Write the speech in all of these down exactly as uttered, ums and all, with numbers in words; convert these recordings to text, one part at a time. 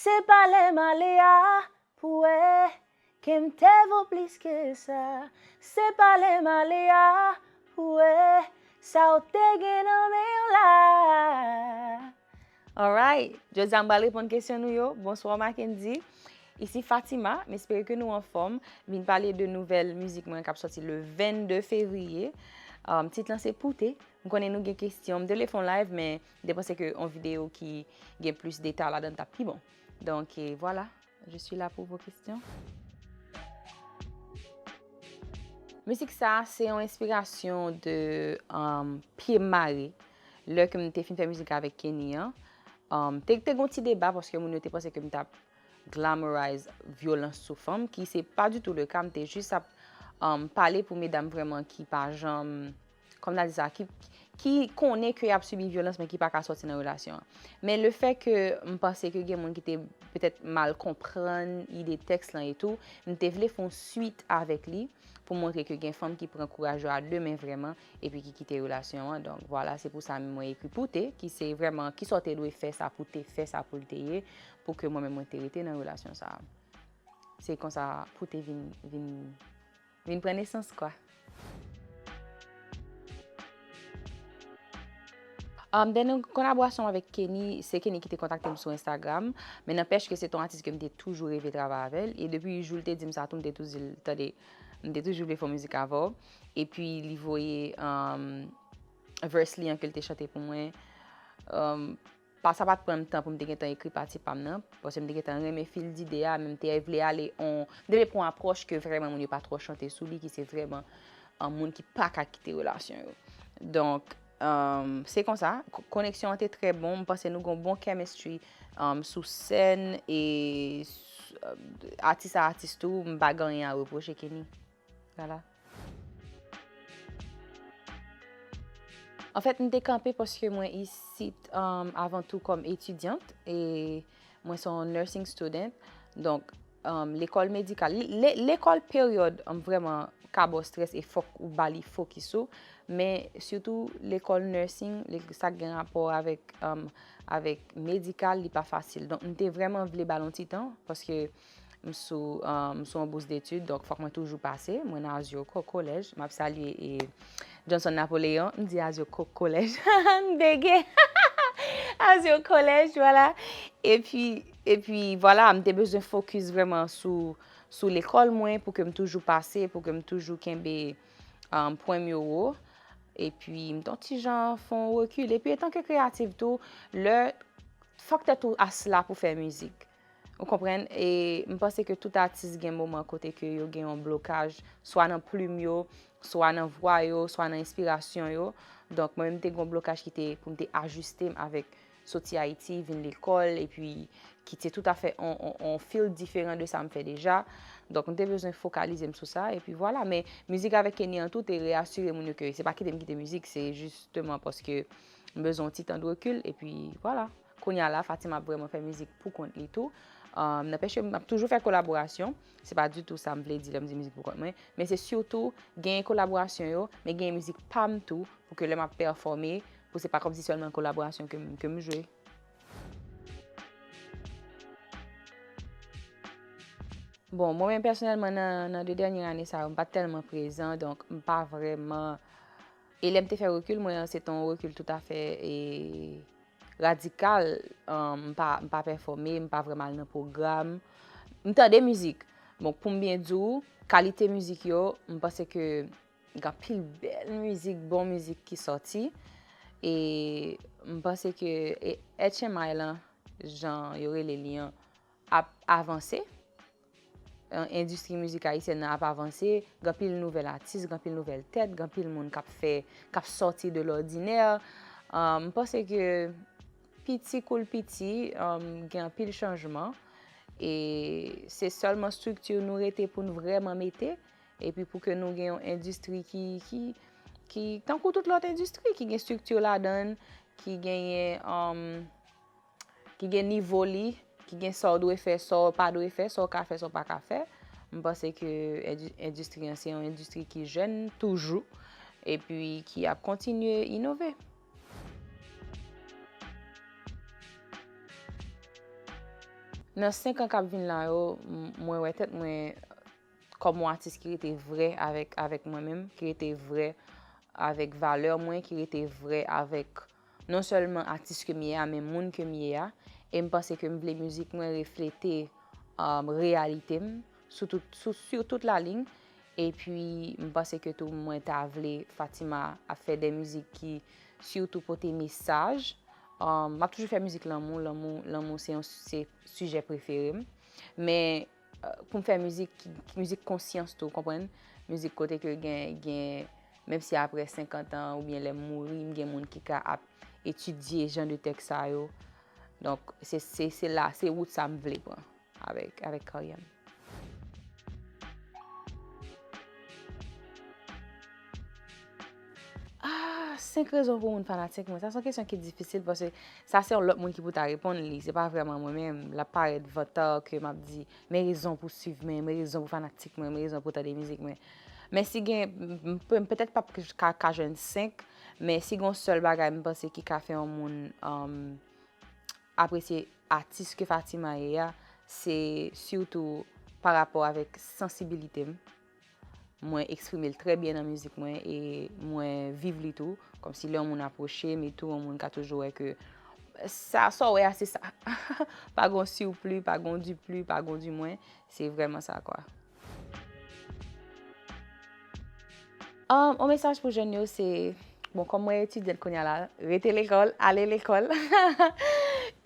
Se pa lè m ale a pou wè ke m te vo plis ke sa. Se pa lè m ale a pou wè sa w te gen nan men w la. Alright, jodi a m pral reponn kesyon nou yo. Bonswa Mackendy. Isi Fatima, m espere ke nou anfòm. Vin pale de nouvèl mizik mwen k ap sòti le vennde fevriye. Um, tit lan se Poute. M konnen nou gen kesyon. M te vle fè yon live, men m te panse ke yon videyo ki gen plis detay ladan l t ap pi bon. Donk, e, vwala, je suis là pour vos questions. Mizik sa, se yon enspirasyon de, um, pye m mare. Lè ke m te fin fè mizik avèk Kenny an, um, te, te gen yon ti deba paske moun yo te panse ke m t ap glamorize vyolans sou fanm, ki se pa ditou le ka, m te jis ap, um, pale pou medam vrèman ki pa janm, kòm n a di sa, ki, ki konnen ke y ap sibi vyolans, men ki pa ka sòti nan relasyon an. Men le fè ke m panse ke gen moun ki te petèt mal konprann ide tèks lan e tou, m te vle fè yon swit avèk li pou montre ke gen fanm ki pran kouraj yo a de men vrèman, epi ki kite relasyon an. Donk, vwala, se pou sa menm mwen ekri Poute, ki se vrèman kisa w te dwe fè sa pou te fè sa pou l te ye, pou ke mwen menm mwen te rete nan relasyon sa a. Se konsa Poute vin, vin, vin pran nesans, kwa. Um, dènye kolaborasyon avèk Kenny, se Kenny ki te kontakte m sou Instagram. Men nanpèch ke se te yon atis ke m te toujou reve travay avè l. E depi jou l te di m sa tou, m te toujou di l, tande, m te toujou vle fè yon mizik avè w. Epi li voye, um, verse li an ke l te chante pou mwen. Um, pa, sa pa t pran m tan pou m te gentan ekri pati pa m nan, paske m te gentan renmen fil dide a, men m te vle ale on, m te vle pran yon apwòch ke vrèman moun yo pa twò chante sou li, ki se vrèman, um, moun ki pa ka kite relasyon yo. Donk, um, se konsa, ko-, koneksyon an te trè bon, m panse nou gen yon bon chemistry, um, sou sèn, e s-, um, atis a atis tou, m pa gen anyen a repwoche Kenny. Vwala. Anfèt, m te kanpe paske mwen isit, um, avan tou kòm etidyant, e mwen se yon nursing student. Donk, um, lekòl medikal, le-, le-, lekòl peryòd, um, vrèman ka ba w strès e fòk ou ba li fokis ou. Men sitou lekòl nursing, le-, sa k gen rapò avèk, um, avèk medikal, li pa fasil. Donk, m te vrèman vle ba l yon ti tan, paske m sou, um, m sou yon bous detid, donk fòk mwen toujou pase. Mwen nan Azio Co-, Collège. M ap salye, e, Johnson Napoleon. M di Azio Co-, Collège. M bege. Azio Collège, vwala. Epi, epi, vwala, m te bezwen fokis vrèman sou, sou lekòl mwen pou ke m toujou pase, pou ke m toujou kenbe, um, pwen m yo wo. Epi, m t on ti jan fè yon rekil. Epi, etanke kreyatif tou, lè, fòk tèt ou asla pou fè mizik. Ou konprann? E m panse ke tout atis gen moman kote ke yo gen yon blokaj, swa nan plim yo, swa nan vwa yo, swa nan enspirasyon yo. Donk, mwen menm, m te gen yon blokaj ki te pou m te ajiste m avèk soti Ayiti, vin lekòl, epi ki te toutafè on, on, on field diferan de sa m fè deja. Donk, m te bezwen fokalize m sou sa, epi vwala. Men mizik avèk Kenny an tou te reyasire moun yo ke se pa kite m kite mizik, se jisteman paske m bezwen yon ti tan de rekil, epi vwala. Kounye a la, Fatima ap vrèman fè mizik pou kont li tou. Um, nanpèche, m ap toujou fè kolaborasyon. Se pa ditou sa m vle di lè m di mizik pou kont mwen. Men se sitou genyen kolaborasyon yo, men genyen mizik pa m tou, pou ke lè m ap pèfòme, pou se pa kòmsi sèlman kolaborasyon ke m, ke m jwe. Bon, mwen menm pèsonèlman, nan, nan de dènye ane sa yo, m pa t tèlman prezan, donk m pa vrèman, e lè m te fè rekil mwen an, se te yon rekil toutafè, e, radikal, um, m pa, m pa pèfòme, m pa vrèman al nan pwogram. M tande mizik. Bon, pou m byen di w, kalite mizik yo, m panse ke gen anpil bèl mizik, bon mizik ki sòti. E m panse ke, e, H M I lan, jan yo rele li an, ap avanse. En-, endistri mizik ayisyèn nan ap avanse, gen anpil nouvèl atis, gen anpil nouvèl tèt, gen anpil moun k ap fè, k ap sòti de lòdinè. Um, m panse ke piti kou l piti, um, gen anpil chanjman. E se sèlman estrikti nou rete pou n vrèman mete. Epi pou ke nou gen yon endistri ki, ki, ki tankou tout lòt endistri, ki gen estrikti ladan l, ki genyen, um, ki gen nivo li, ki gen sa w dwe fè, sa w pa dwe fè, sa w ka fè, sa w pa ka fè. M panse ke endi-, endistri an se yon endistri ki jèn toujou, epi ki ap kontinye inove. Nan senk an k ap vin la yo, m- mwen wè tèt mwen kòm yon atis ki rete vrè avèk, avèk mwen menm, ki rete vrè avèk valè mwen, ki rete vrè avèk non sèlman atis ke m ye a, men moun ke m ye a. E m panse ke m vle mizik mwen reflete, um, reyalite m sou tout, sou, sou tout la liy. Epi, m panse ke tou mwen ta vle Fatima ap fè de mizik ki sitou pote mesaj. Um, m ap toujou fè mizik lanmou, lanmou, lanmou se yon, se sijè prefere m. Men, uh, pou m fè mizik, mizik konsyans tou, konprann? Mizik kote ke gen, gen, menm si apre senkant an oubyen lè m mouri, m gen moun ki ka ap etidye jan de tèks sa yo. Donk, se, se, se la, se wout sa m vle pran avèk, avèk karyè m. Ah, senk rezon pou moun fanatik mwen. Sa se yon kesyon ki difisil paske sa se yon lòt moun ki pou ta reponn li. Se pa vrèman mwen menm. L ap parèt vantan ke m ap di, men rezon pou swiv mwen, men rezon pou fanatik mwen, men rezon pou tande mizik mwen. Men si gen, m- m- m petèt p ap ka, ka jwenn senk, men si gen yon sèl bagay m panse ki ka fè yon moun, um, apresye atis ke Fatima ye a, se sitou pa rapò avèk sansibilite m. Mwen eksprime l trè byen nan mizik mwen e mwen viv li tou. Kòmsi lè yon moun apwoche m, e tou yon moun ka toujou wè ke sa, sa w wè a, se sa. Pa gon surplus, pa gon diplis, pa gon dimwen. Se vrèman sa, kwa. Um, yon mesaj pou jèn yo, se, bon, kòm mwen etidyant kounye a la, rete lekòl, ale lekòl.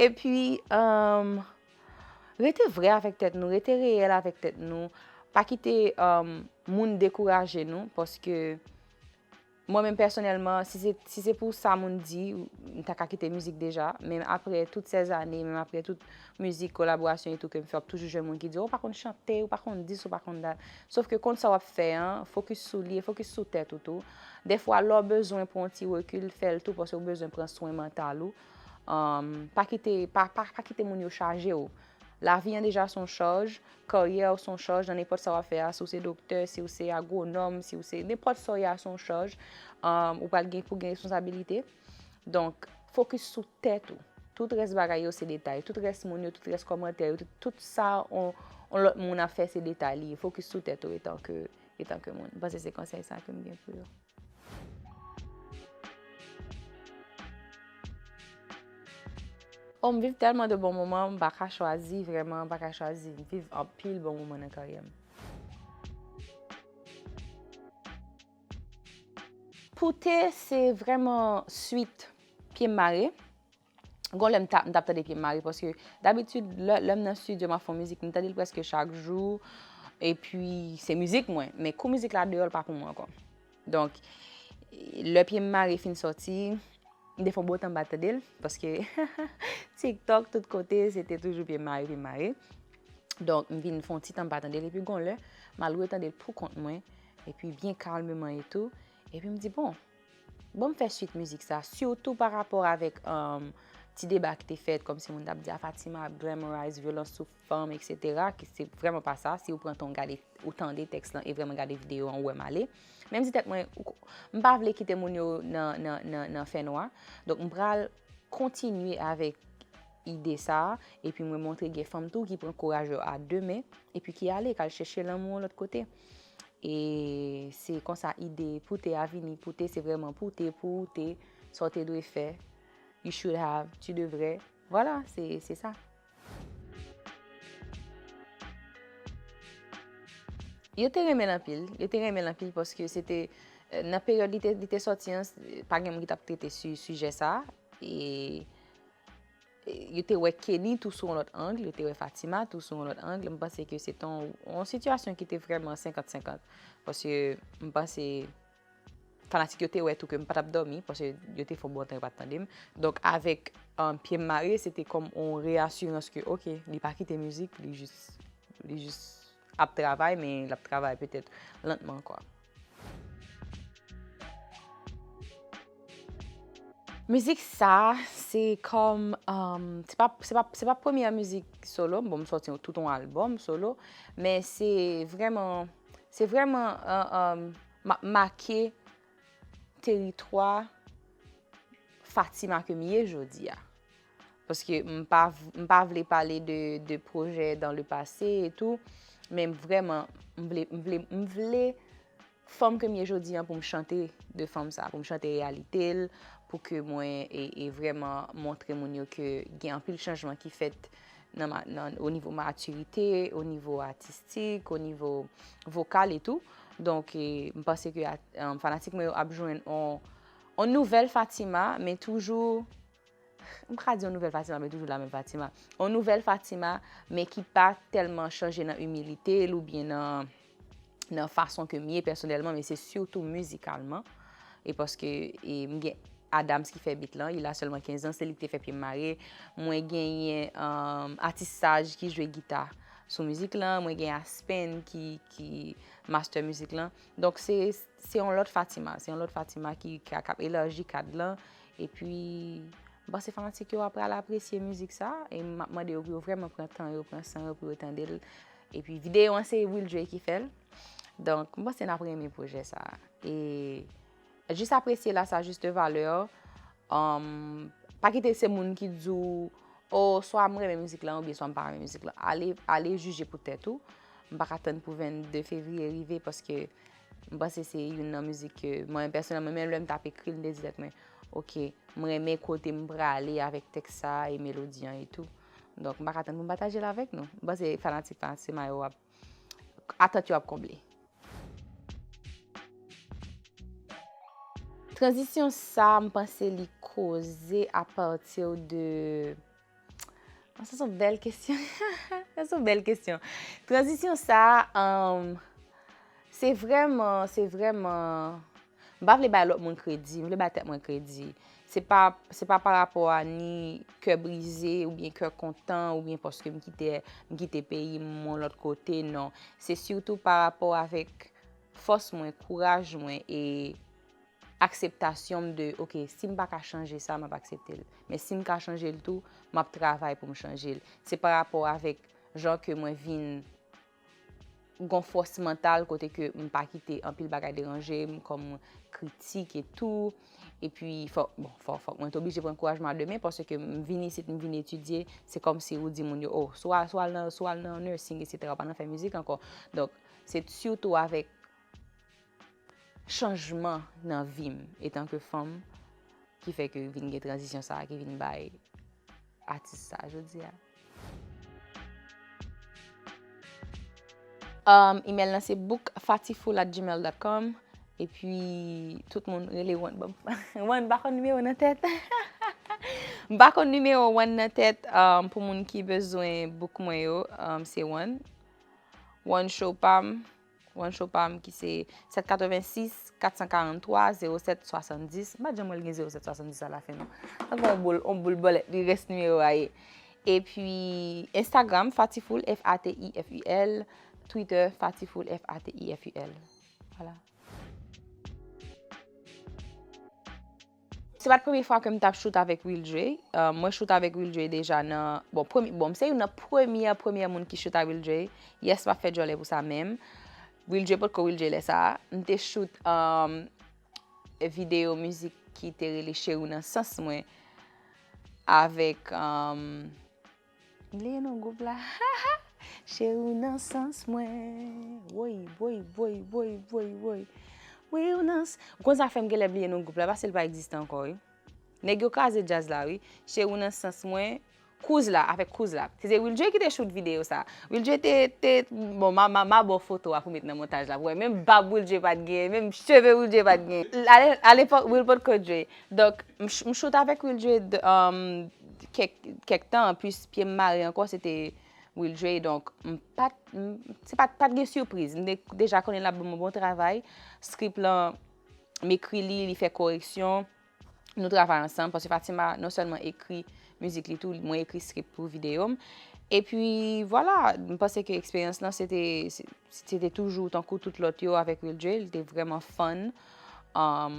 Epi, um, rete vrè avèk tèt nou, rete reyèl avèk tèt nou. Pa kite, um, moun dekouraje nou, paske mwen menm pèsonèlman, si se, si se pou sa moun di, m ta ka kite mizik deja. Men apre tout sèz ane, menm apre tout mizik, kolaborasyon e tou ke m fè, w ap toujou jwenn moun ki di, "Oh, ou pa konn chante, ou pa konn dis, ou pa konn dat." Sof ke konn sa w ap fè an, fokis sou li e fokis sou tèt ou tou. Dèfwa, lè w bezwen pran yon ti rekil, fè l tou, paske w bezwen pran swen mantal ou. Um, pa kite, pa, pa, pa kite moun yo chaje w. Lavi an deja se yon chaj, karyè w se yon chaj nan nenpòt sa w ap fè a, si w se doktè, si w se agwonòm, si w se nenpòt sa w ye a se yon chaj, um, ou pral gen pou gen responsabilite. Donk, fokis sou tèt ou. Tout rès bagay yo se detay. Tout rès moun yo, tout rès kòmantè yo, tout, tout sa on, on lòt moun ap fè se detay li ye. Fokis sou tèt ou etan ke, etan ke moun. M panse se konsèy sa ke m gen pou yo. Oh, m viv tèlman de bon moman, m pa ka chwazi, vrèman, m pa ka chwazi. M viv anpil bon moman nan karyè m. Poute, se vrèman swit Pye m mare. Gon lè m ta- m t ap tande Pye m mare, paske dabitid, lè, lè m nan estidyo, m ap fè mizik, m tande l prèske chak jou. Epi, se mizik mwen. Men kou mizik la deyò, l pa pou mwen ankò. Donk, lè Pye m mare fin sòti, m te fè yon bon tan m pa tande l, paske TikTok, tout kote, se te toujou Pye m mare, Pye m mare. Donk, m vin fè yon ti tan m pa tande l, epi gon lè, m al retande l pou kont mwen, epi byen kalmeman e tou. Epi m di, bon, bon, m fè swit mizik sa, sitou pa rapò avèk, um, ti deba ki te fèt, kòmsi moun t ap di, a, Fatima ap glamorize vyolans sou fanm, etsetera, ki se vrèman pa sa. Si ou pran tan w gade, ou tande tèks lan e vrèman gade videyo an, ou wè m ale. Men m di tèt mwen, ou ko- m pa vle kite moun yo nan, nan, nan, nan fènwa. Donk, m pral kontinye avèk ide sa a, epi mwen montre gen fanm tou ki pran kouraj yo a de men, epi ki ale, k al chèche lanmou yon lòt kote. E se konsa ide Poute a vini. Poute, se vrèman Poute, pou ou te, sa w te dwe fè, you should have, tu devrais. Vwala, se, se sa. Yo te renmen l anpil, yo te renmen l anpil paske se te, eh, nan peryòd li te, li te sòti an, s- pa gen moun ki t ap trete su- sijè sa a. E, e yo te wè Kenny tou sou yon lòt ang, yo te wè Fatima tou sou yon lòt ang. M panse ke se te yon, yon sitiyasyon ki te vrèman senkant senkant. Paske m panse fanatik yo te wè tou ke m pa t ap dòmi, paske yo te fè yon bon tan yo pa t tande m. Donk, avèk, um, Pye m mare, se te kòm yon reyasirans ke, oke, li pa kite mizik, li jis, li jis ap travay, men l ap travay petèt lantman, kwa. Mizik sa, se kòm, um, se pa, se pa, se pa premyè mizik solo m, bon, m sòti yon, tout yon albòm solo, men se vrèman, se vrèman, uh, um, m ap make teritwa Fatima ke m ye jodi a. Paske m pa, v- m pa vle pale de, de pwojè dans le passé et tout, men vrèman, m vle, m vle, m vle fanm ke m ye jodi an pou m chante de fanm sa, pou m chante reyalite l, pou ke mwen e, e vrèman montre moun yo ke gen anpil chanjman ki fèt nan, ma- nan, o nivo matirite, o nivo atistik, o nivo vokal e tou. Donk, e, m panse ke at- um, fanatik mwen yo ap jwenn on, on nouvèl Fatima, men toujou, m ka di on nouvèl Fatima, men toujou la menm Fatima. On nouvèl Fatima, men ki pa tèlman chanje nan imilite l oubyen nan, nan fason ke m ye pèsonèlman, men se sitou mizikalman. E paske e, m gen Adams ki fè beat lan, il a seulement quinze ans, se li ki te fè Pye m mare. Mwen genyen um, Atis Saj ki jwe gita sou mizik lan, mwen gen Aspen ki, ki master mizik lan. Donk se, se yon lòt Fatima, se yon lòt Fatima ki, ki k ap elaji kad lan. Epi, m panse fanatik yo ap pral apresye mizik sa, e m ap mande yo pou yo vrèman pran tan yo, pran san yo pou yo tande l. Epi videyo an se Will Dre ki fè l. Donk, m panse n ap renmen pwojè sa. E jis apresye l à sa juste valeur. Um, pa kite se moun ki di w, oh, swa m renmen mizik lan oubyen swa m pa renmen mizik lan. Ale, ale jije pou tèt ou. M pa ka tann pou vennde fevriye rive paske m panse se youn nan mizik ke mwen pèsonèlman, menm lè m t ap ekri l, m te di tèt mwen, ok, m renmen kote m prale avèk tèks sa e melodi an e tou. Donk, m pa ka tann pou m pataje l avèk nou. M panse fanatik Fatima yo ap, atant yo ap konble. Tranzisyon sa, m panse li koze apati de Sa se yon bèl kesyon. Sa se yon bèl kesyon. Tranzisyon sa, um, se vrèman, se vrèman, m pa vle bay lòt moun kredi, m vle bay tèt mwen kredi. Se pa, se pa pa rapò a ni kè brize oubyen kè kontan oubyen paske m kite, m kite peyi m yon lòt kote, non. Se sitou pa rapò avèk fòs mwen, kouraj mwen e akseptasyon m de, ok, si m pa ka chanje sa, m ap aksepte l. Men si m ka chanje l tou, m ap travay pou m chanje l. Se pa rapò avèk jan ke mwen vin gon fòs mantal kote ke m pa kite anpil bagay deranje m, kòm kritik e tou. Epi, fò, bon, fò, fòk mwen te oblije pran kouraj mwen a de men, paske m vin isit, m vin etidye, se kòmsi ou di moun yo, oh, si w al, si w al nan, si w al nan nursing, etsetera, w pa nan fè mizik ankò. Donk, se sitou avèk chanjman nan vi m etanke fanm ki fè ke vin gen tranzisyon sa a ki vin bay atis sa jodi a. Um, email lan se book fatiful at gmail dot com. Epi, tout moun rele One. Bon, One, m pa konn nimewo nan tèt. M pa konn nimewo One nan tèt. Um, pou moun ki bezwen book mwen yo, um, se One. One show pa m. One show pa m ki se sèt katrevensis, kat san karanntwa, zewo sèt swasanndis. M pa t janm wè l gen zewo sèt swasanndis alafen, non. Sa fè yon boul, yon boul bòlèt, li rès nimewo a ye. Epi, Instagram, Fatiful, F A T I F U L. Twitter, Fatiful, F A T I F U L. Vwala. Se pa t premye fwa ke m t ap shoot avèk Will Dre. Euh, mwen shoot avèk Will Dre deja nan, bon, premye, bon, m se youn nan premyè, premyè moun ki shoot ak Will Dre. Yes, m ap fè djòlè pou sa menm. Will Dre potko Will Dre lè sa a. M te shoot, um, videyo mizik ki te rele Cheri w nan sans mwen avèk, um, m bliye non gwoup la. Cheri w nan sans mwen. Woy, woy, woy, woy, woy, woy. Wi, w nan s-, ou konn sa fè m genlè bliye non gwoup la, paske l pa egziste ankò, wi. Nèg yo kraze djaz la, wi. Cheri w nan sans mwen. Kouz la, avèk Kouz la. Se te Will Dre ki te shoot videyo sa. Will Dre te, te, bon, m a, m a, m a ba w foto a pou met nan montaj la. Pou wè, menm bab Will Dre pa t gen, menm cheve Will Dre pa t gen. A le-, a lepòk, Will potko Dre. Donk, m ch-, m shoot avèk Will Dre de, um, kèk, kèk tan, anplis, Pye m mare ankò, se te Will Dre. Donk, m pa t, m, se pa t, pa t gen sipriz. M te deja konnen l ap ban m yon bon travay. Script lan, m ekri li, li fè koreksyon. Nou travay ansanm, paske Fatima non sèlman ekri mizik li tou, mwen ekri script pou videyo m. Epi, vwala, m panse ke eksperyans lan, se te, se, se te toujou tankou tout lòt yo avèk Will Dre, li te vrèman fun. Um,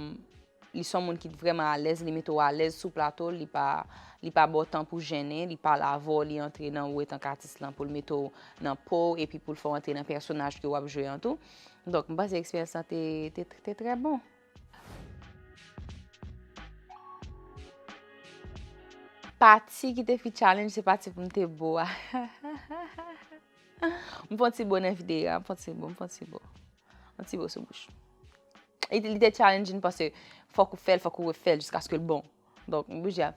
li se yon moun ki vrèman alèz, li mete w alèz sou plato, li pa, li pa ba w tan pou jennen, li pale avè w, li antre nan ou etanke atis lan pou l mete w nan po w, epi pou l fè w antre nan pèsonaj ke w ap jwe an tou. Donk, m panse eksperyans lan te, te, te trè bon. pati ki te pi challenge, se pati pou m te bo a. M fè yon ti bo nan videyo a, m fè yon ti bo, m fè yon ti bo. Yon ti bo sou bouch. Li, li te challenging paske fòk ou fè l, fòk ou refè l jiskaske l bon. Donk, m oblije.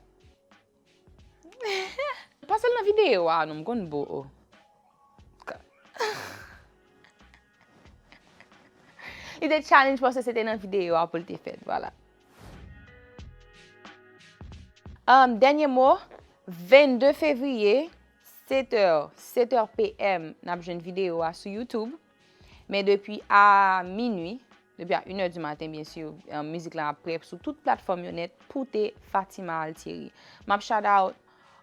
Pase l nan videyo a, non, m konn bo, o. Li te challenge paske se te nan videyo a pou l te fèt, vwala. Um, dènye mo, vennde fevriye, sèt è, sèt è P M, n ap jwenn videyo a sou YouTube. Men depi a minui, depi a inè di maten, byen si, um, mizik la ap prè sou tout platfòm yo nèt pou te Fatima Altieri. M ap shout out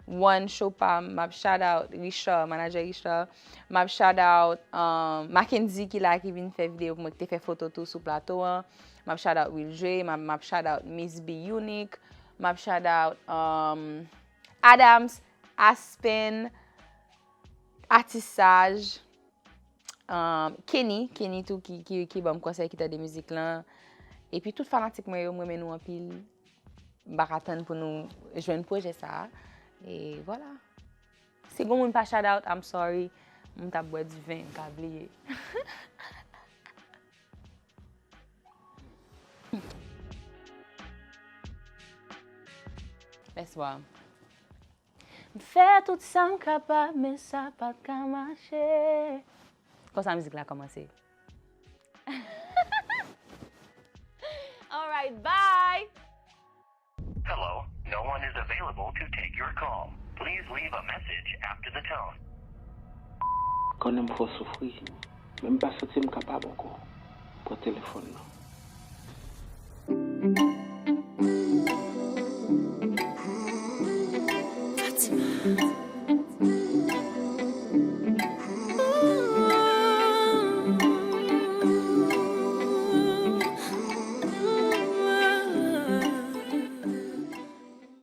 One Show pa m, m ap shout out Richard, manajè Richard. M ap shout out, um, Mackenzie ki la, ki vin fè videyo pou mwen, ki te fè foto tou sou plato an. M ap shout out Will J, m ap, m ap shout out Miss B Unique. M ap shout out, um, Adams, Aspen, Atis Saj, um, Kenny, Kenny tou ki, ki, ki ban m konsèy, ki tande mizik lan. Epi tout fanatik mwen yo, m renmen nou anpil. M pa ka tann pou nou jwenn pwojè sa a. E vwala. Si gon moun pa shout out, I'm sorry. M t ap bwè diven, m ka bliye. Lèswa. M fè tout sa m kapab, men sa pa t ka mache. Konsa mizik la kòmanse. Alright, bye! Hello, no one is available to take your call. Please leave a message after the tone. Konnen m fè w soufri, men m pa santi m kapab ankò. Pran telefòn nan.